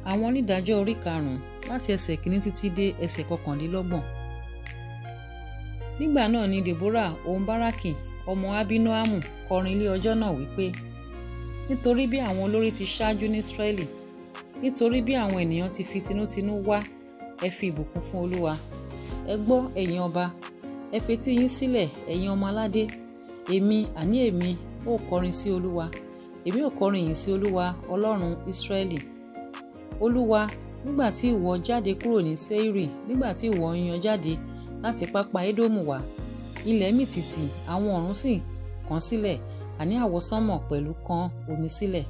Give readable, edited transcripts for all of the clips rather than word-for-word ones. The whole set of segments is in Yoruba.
Àwọn onídàájọ́ orí karùn-ún láti ẹsẹ̀ kìíní títí dé ẹsẹ̀ kọkànlélọ́gbọ̀n. Nígbà náà ni Deborah òun Báràkì ọmọ Abinoamu kọrin lé ọjọ́ náà wípé, nítorí bí àwọn olórí ti ṣáájú ní Ísírẹ́lì, nítorí bí àwọn ènìyàn ti fi tinútinú wá, ẹ fi ìbùkún fún Olúwa. Ẹ gbọ́, ẹ̀yin ọba, ẹ fetí yín sílẹ̀, ẹ̀yin ọmọ aládé. Èmi, àní èmi, ó kọrin sí Olúwa. Èmi ó kọrin ìyìn sí Olúwa, Ọlọ́run Ísírẹ́lì. Olúwa, nígbà tí ìwọ jáde kúrò ní Seiri, nígbà tí ìwọ ń yan jáde láti pápá Édómù wá, ilẹ̀ mì tìtì, àwọn ọ̀run sì kán sílẹ̀, àní àwọsánmọ̀ pẹ̀lú kan omi sílẹ̀.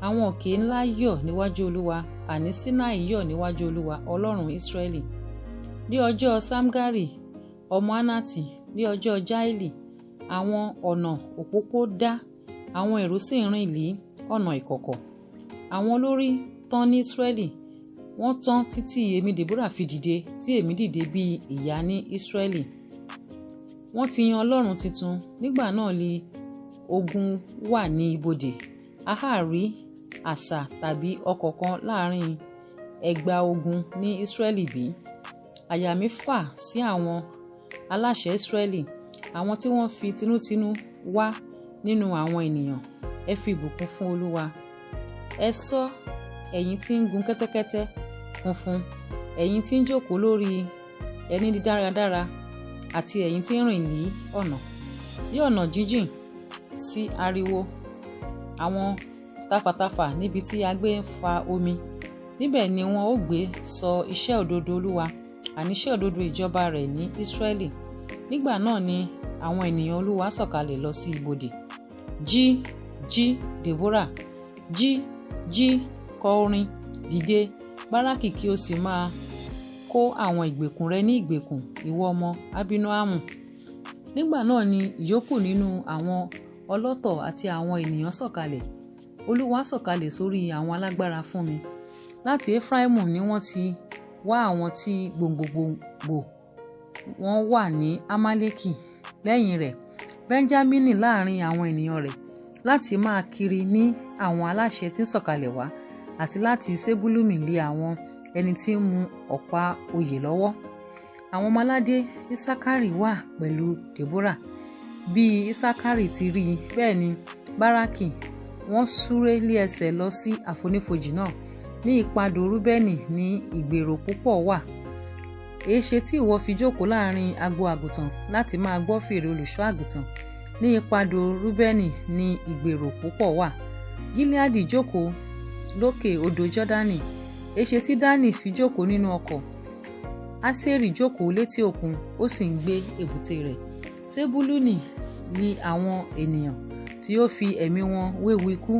Àwọn òkè ńlá yọ̀ níwájú Olúwa, àní Sinai yọ̀ níwájú Olúwa, Ọlọ́run Ísírẹ́lì. Ní ọjọ́ Ṣamgari ọmọ Anati, ní ọjọ́ Jaeli, àwọn ọ̀nà òpópó dá, àwọn èrò sì rìn lí ọ̀nà ìkọ̀kọ̀. Àwọn olórí tán ní Ísírẹ́lì, wọ́n tán títí èmi Deborah fi dìde, tí èmi dìde bí ìyá ní Ísírẹ́lì. Wọ́n ti yan Ọlọ́run tuntun, nígbà náà li ogun wà ní ibodè. A ha rí asà tàbí ọ̀kọ̀ kan láàrin ẹgbàá ogun ní Ísírẹ́lì bí? Àyà mi fà sí àwọn aláṣẹ Ísírẹ́lì, àwọn tí wọ́n fi tinútinú wá nínú àwọn ènìyàn. Ẹ fi ìbùkún fún Olúwa. Ẹ sọ, ẹ̀yin tí ń gun kẹ́tẹ́kẹ́tẹ́ funfun, ẹ̀yin tí ń jókòó lórí ẹní dáradára, àti ẹ̀yin tí ń rìn lí ọ̀nà. Ní ọ̀nà jíjìn sí ariwo àwọn tafàtafà níbi tí a gbé ń fa omi. Níbẹ̀ ni wọn ó gbé sọ iṣẹ́ òdodo Olúwa, àní iṣẹ́ òdodo ìjọba rẹ̀ ní Ísírẹ́lì. Nígbà náà ni àwọn ènìyàn Olúwa sọ̀kalẹ̀ lọ sí ibodè. Jí, jí, Deborah, jí, jí, kọ orin, dìde, Báràkì, kí o sì máa kó àwọn ìgbèkùn rẹ ní ìgbèkùn, ìwọ ọmọ Abinoamu. Nígbà náà ni ìyókù nínú àwọn ọlọ́tọ̀ àti àwọn ènìyàn sọ̀kalẹ̀. Olúwa sọ̀kalẹ̀ sórí àwọn alágbára fún mi. Láti Efraimu ni wọ́n ti wá àwọn tí gbòǹgbòǹgbò wọn wà ní Amaleki lẹ́yìn rẹ̀, Benjamini láàrin àwọn ènìyàn rẹ̀, láti Makiri ní àwọn aláṣẹ tí ń sọ̀kalẹ̀ wá, àti láti Sebuluni lé àwọn ẹni tí ń mú ọ̀pá oyè lọ́wọ́. Àwọn ọmọ aládé Isakari wà pẹ̀lú Deborah. Bí Isakari ti rí i, bẹ́ẹ̀ ni Báràkì, wọ́n súré lé ẹsẹ̀ lọ sí àfonífojì náà. Ní ìpadò Rúbẹ́nì ní ìgbèrò púpọ̀ wà. Èéṣe tí ìwọ fi jókòó láàrin agbo àgùntàn láti máa gbọ́ fèrè olùṣọ́ àgùntàn? Ní ìpadò Rúbẹ́nì ní ìgbèrò púpọ̀ wà. Gileadi jókòó lókè odò Jọ́dánì. Èéṣe tí Dani fi jókòó nínú ọkọ̀? Aṣeri jókòó létí òkun, ó sì ń gbé èbúté rẹ̀. Sebuluni li àwọn ènìyàn tí ó fi ẹ̀mí wọn wéwu ikú,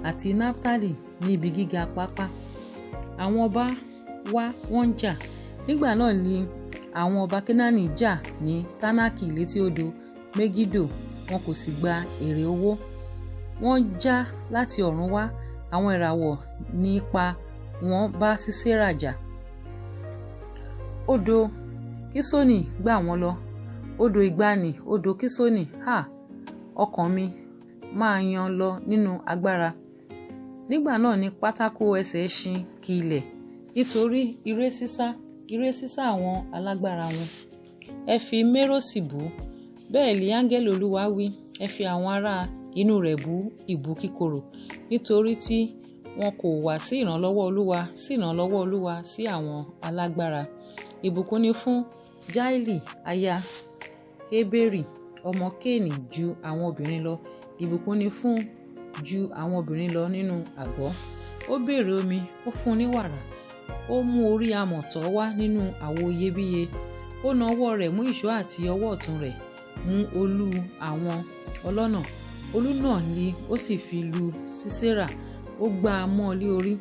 àti Naftali ní ibi gíga pápá. Àwọn ọba wá, wọ́n ń jà. Nígbà náà ni àwọn ọba Kenaani jà ní Taanaki létí odò Megido, wọn kò sì gba èrè owó. Wọ́n já láti ọ̀run wá, àwọn ìràwọ̀ nípa wọn bá Sísérà jà. Odò Kiṣoni gbà wọ́n lọ. Odò ìgbàanì, odò Kiṣoni, háà, ọkàn mi, máa yan lọ nínú agbára. Nígbà náà ni pátákó ẹsẹ̀ ẹṣin ki ilẹ̀, nítorí eré sísá àwọn alágbára wọn. Ẹ fi Mérósì bú, bẹ́ẹ̀ li áńgẹ́lì Olúwa wí, ẹ fi àwọn ará inú rẹ̀ bú ìbú kíkorò, nítorí tí wọn kò wá sí ìrànlọ́wọ́ Olúwa, sí ìrànlọ́wọ́ Olúwa sí àwọn alágbára. Ìbùkún ni fún Jaeli aya Heberi ọmọ Keni ju àwọn obìnrin lọ, ìbùkún ni fún ju àwọn obìnrin lọ nínú àgọ́. Ó béèrè omi, ó fún un ní wàrà, ó mú orí amọ̀ tọ̀ wá nínú àwo iyebíye. Ó na ọwọ́ rẹ̀ mú ìṣó àti ọwọ́ ọ̀tún rẹ̀ mú olú àwọn ọlọ́nà. Olú náà ni ó sì fi lu Sísérà, ó gbá a mọ́ lé orí,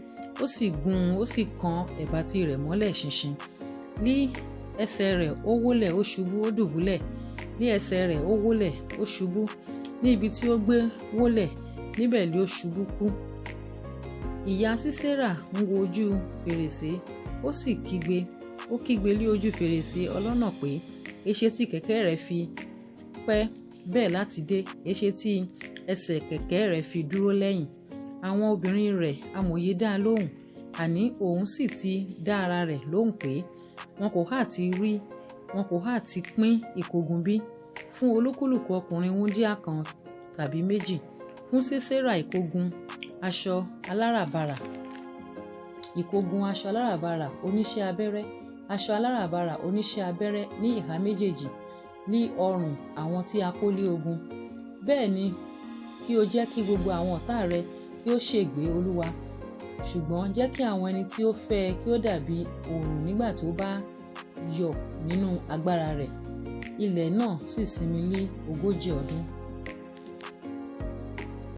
ó sì gún un, ó sì kan ẹ̀bàtì rẹ̀ mọ́lẹ̀ ṣinṣin. Ní ẹsẹ̀ rẹ̀ ó wólẹ̀, ó ṣubú, ó dùbúlẹ̀. Ní ẹsẹ̀ rẹ̀ ó wólẹ̀, ó ṣubú. Ní ibi tí ó gbé wólẹ̀, níbẹ̀ ni ó ṣubú kú. Ìyá Sísérà ń wo ojú fèrèsé, ó sì kígbe, ó kígbe lé ojú fèrèsé ọlọ́nà pé, èéṣe tí kẹ̀kẹ́ rẹ fi pẹ́ bẹ́ẹ̀ láti dé? Èéṣe tí ẹsẹ̀ kẹ̀kẹ́ rẹ fi dúró lẹ́yìn? Àwọn obìnrin rẹ̀ amòye dá lóhùn. Àní òun sì ti dá ara rẹ̀ lóhùn pé, Wọn kò ha ti rí, wọn kò ha ti pín ìkógun bí? Fún olúkúlùkù ọkùnrin wúńdíá kan tàbí méjì, fún Sísérà ìkógun aṣọ aláràbarà, ìkógun aṣọ aláràbarà oníṣẹ́ abẹ́rẹ́, aṣọ aláràbarà oníṣẹ́ abẹ́rẹ́ ní ìhà méjèèjì ní ọrùn àwọn tí a kó lé ogun. Bẹ́ẹ̀ ni kí o jẹ́ kí gbogbo àwọn ọ̀tá rẹ kí ó ṣègbé, Olúwa, ṣùgbọ́n jẹ́ kí àwọn ẹni tí ó fẹ́ ẹ kí ó dàbí oòrùn nígbà tí ó bá yọ nínú agbára rẹ̀. Ilẹ̀ náà sì sinmi lé 40 ọdún.